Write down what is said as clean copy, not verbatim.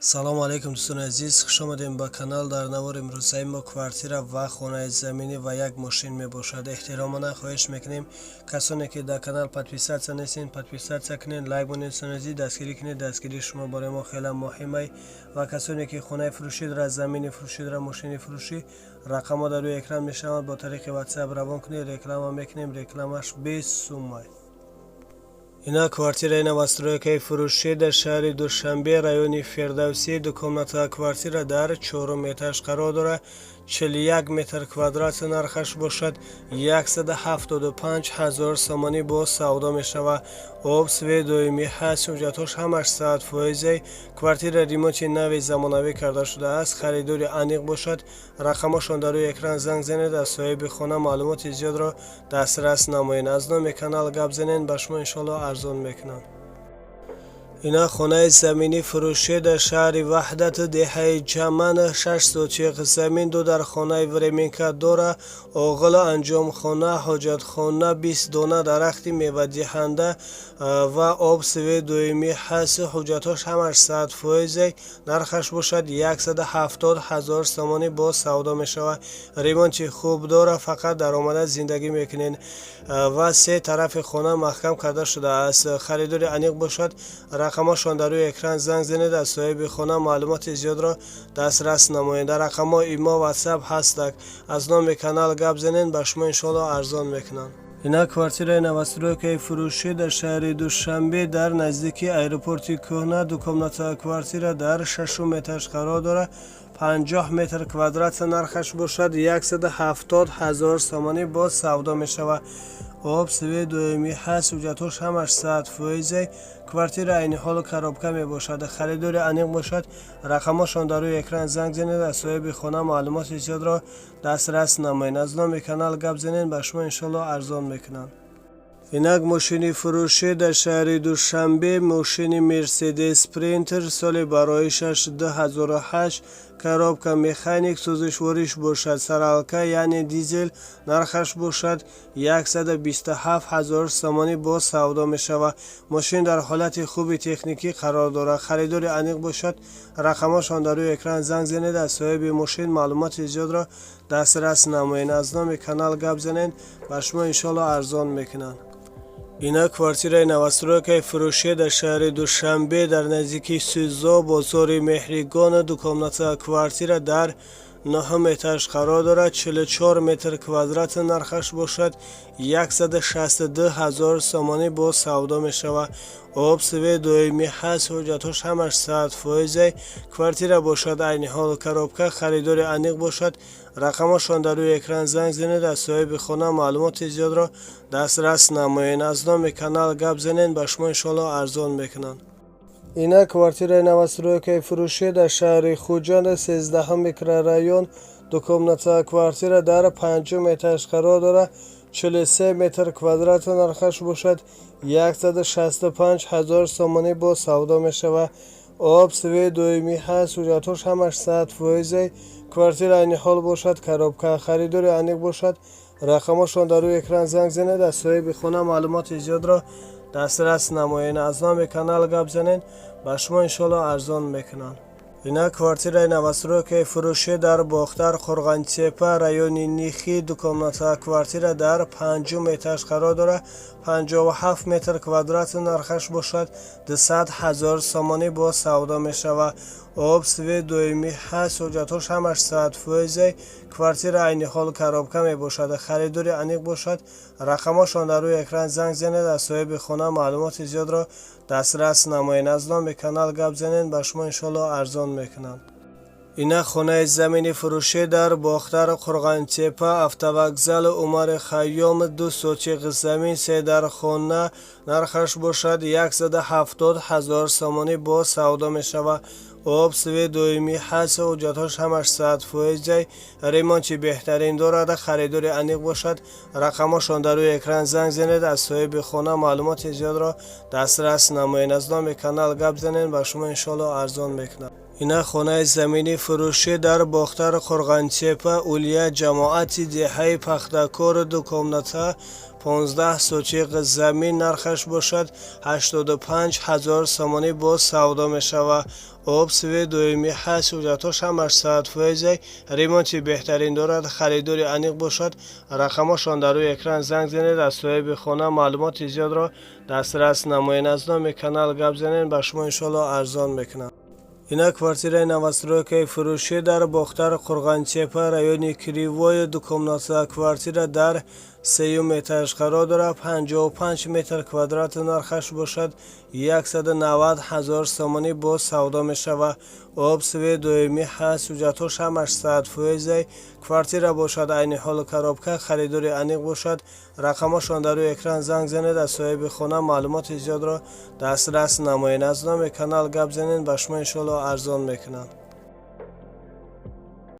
Салому алайкум, дӯстони азиз, хушомадем ба канал. Дар навори имрӯзаи мо квартира ва хонаи заминӣ ва як мошин мебошад. Эҳтиромона хоҳиш мекунем, касоне ки дар канал подписаться нестен, подписаться кунед, лайк монед. Дӯстони азиз, дастгирӣ кунед, дастгирии шумо барои мо хеле муҳимай. Ва касоне ки хонаи фурӯшӣ дорад, замини фурӯшӣ дорад, мошини фурӯшӣ, рақамҳо дар рӯи экран мешаванд, бо тариқи WhatsApp равон кунед, реклама мекунем, рекламаш 20 сумай. Ина квартираи новостройкаи фурӯшӣ дар шаҳри Душанбе, райони Фирдавсӣ. Двухкомнатная квартира дар чорум этаж қарор дорад, 41 метр квадрат, нархаш бошад 175 ҳазор сомонӣ, бо савдо мешавад. Об, свет доимӣ ҳаст, ҳуҷҷатҳош ҳамаш 100%. Квартира ремонти нави замонавӣ карда шудааст. Харидори аниқ бошад, рақамҳошон дар рӯи экран, занг занед, аз соҳиби хона маълумоти зиёдро дастрас намоед. Аз номи канал гап занед, ба шумо иншоалло арзон мекунанд. Ина хонаи заминӣ фурӯшӣ дар шаҳри Ваҳдат, деҳаи Ҷаман, 6 сотиқ замин, ду дар хонаи временка дора, оғил, анҷомхона, ҳоҷатхона, 20 дона дарахти мевадиҳанда ва об, свет доимӣ ҳаст. Ҳуҷҷатҳош ҳамаш 100%. Нархаш бошад 170 ҳазор сомонӣ, боз савдо мешавад. Ремонти хуб дора, фақат даромада зиндагӣ мекунед ва се тарафи хона маҳкам карда шудааст. Харидори аниқ бошад, рақамҳошон дар рӯи экран, занг занед, аз соҳиби хона маълумоти зиёдро дастрас намоед. Дар рақамҳо имо, WhatsApp ҳастак. Аз номи канал гап занед, ба шумо иншоалло арзон мекунанд. Ина квартираи новостройкаи фурӯшӣ дар шаҳри Душанбе, дар наздики аэропорти кӯҳна. Двухкомнатная квартира дар шашум этаж қарор дорад, 50 метр квадрат, нархаш бошад 170 ҳазор сомонӣ, боз савдо мешавад. Об, свет доимӣ ҳаст, ҳуҷҷатҳош ҳамаш 100%. Квартира айни ҳол коробка мебошад. Харидори аниқ бошад, рақамҳошон дар рӯи экран, занг занед, аз соҳиби хона маълумоти зиёдро дастрас намоед. Аз номи канал гап занед, ба шумо иншоалло арзон мекунанд. Инак мошини фурӯшӣ дар шаҳри Душанбе, мошини Мерседес Спринтер, соли бароишаш 2008, коробка механик, сӯзишвориш бошад саралка, яъне дизел, нархаш бошад 127 ҳазор сомонӣ, боз савдо мешавад. Мошин дар ҳолати хуби техникӣ қарор дорад. Харидори аниқ бошад, рақамҳошон дар рӯи экран, занг занед, аз соҳиби мошин маълумоти зиёдро дастрас намоед. Аз номи канал гап занед, ба шумо иншоалло арзон мекунанд. Ина квартираи новостройкаи фурӯшӣ дар шаҳри Душанбе, дар наздикии СИЗО, бозори Меҳригон. Двухкомнатная квартира дар нӯҳум этаж қарор дорад, 44 метр квадрат, нархаш бошад 162 ҳазор сомонӣ, боз савдо мешавад. Об, свет доимӣ ҳаст, ҳуҷҷатҳош ҳамаш 100%. Квартира бошад айни ҳол коробка. Харидори аниқ бошад, рақамҳошон дар рӯи экран, занг занед, аз соҳиби хона маълумоти зиёдро дастрас намоед. Аз номи канал гап занед, ба шумо иншоалло арзон мекунанд. Ина квартираи новостройкаи фурӯшӣ дар шаҳри Хуҷанд, 13-ҳум микрорайон. Двухкомнатная квартира дар панҷум этаж қарор дорад, 43 метр квадрат, нархаш бошад 165 ҳазор сомонӣ, боз савдо мешавад. Об, свет доимӣ ҳаст, ҳуҷҷатҳош ҳамаш 100%. Квартира айни ҳол бошад коробка. Харидори аниқ бошад, рақамҳошон дар рӯи экран, занг занед, аз соҳиби хона маълумоти зиёдро дастрас намоед. Аз номи канал гап занед, ба шумо иншоалло арзон мекунанд. Ина квартираи новостройкаи фурӯшӣ дар Бохтар, Қурғонтеппа, райони Нихи. Двухкомнатная квартира дар панҷум этаж қарор дорад, 57 метр квадрат, нархаш бошад 200 ҳазор сомонӣ, боз савдо мешавад. Об, свет доимӣ ҳаст, ҳуҷҷатҳош ҳамаш 100%. Квартира айни ҳол коробка мебошад. Харидори аниқ бошад, рақамҳошон дар рӯи экран, занг занед, аз соҳиби хона маълумоти зиёдро дастрас намоед. Аз номи канал гап занед, ба шумо иншоалло арзон мекунанд. Ина хонаи замини фурӯшӣ дар Бохтар, Қурғонтеппа, автовокзал Умари Хайём. 2 сотиқ замин, се дар хона, нархаш бошад 170 ҳазор сомонӣ, боз савдо мешавад. Об, свет доимӣ ҳаст, ҳуҷҷатҳош ҳамаш 100%, ремонти беҳтарин дорад. Харидори аниқ бошад, рақамҳошон дар рӯи экран, занг занед, аз соҳиби хона маълумоти зиёдро дастрас намоед. Аз номи канал гап занед, ба шумо иншоалло арзон мекунанд. Ина хонаи заминӣ фурӯшӣ дар Бохтар, Қурғонтеппа, Улия ҷамоати деҳаи Пахтакор. Двухкомната 15 сотих замин, нархаш бошад 85 ҳазор сомонӣ, боз савдо мешавад. Об, свет доимӣ ҳаст, ҳуҷҷатҳош ҳамаш 100%, ремонти беҳтарин дорад. Харидори аниқ бошад, рақамошон дар рӯи экран, занг занед, аз соҳиби хона маълумоти зиёдро дастрас намоед. Аз номи канал гап занед, ба шумо иншоалло арзон мекунам. Ина квартираи новостройкаи фурӯшӣ дар Бохтар, Қурғонтеппа, райони Кривой. Двухкомнатная квартира дар сеюм этаж қарор дорад, 55 метр квадрат, нархаш бошад 190 ҳазор сомонӣ, боз савдо мешавад. Об, свет доимӣ ҳаст, ҳуҷҷатҳош ҳамаш 100%. Квартира бошад айни ҳол коробка. Харидори аниқ бошад, рақамошон дар рӯи экран, занг занед, аз соҳиби хона маълумоти зиёдро дастрас намоед. Аз номи канал гап занед, ба шумо иншоалло арзон мекунанд.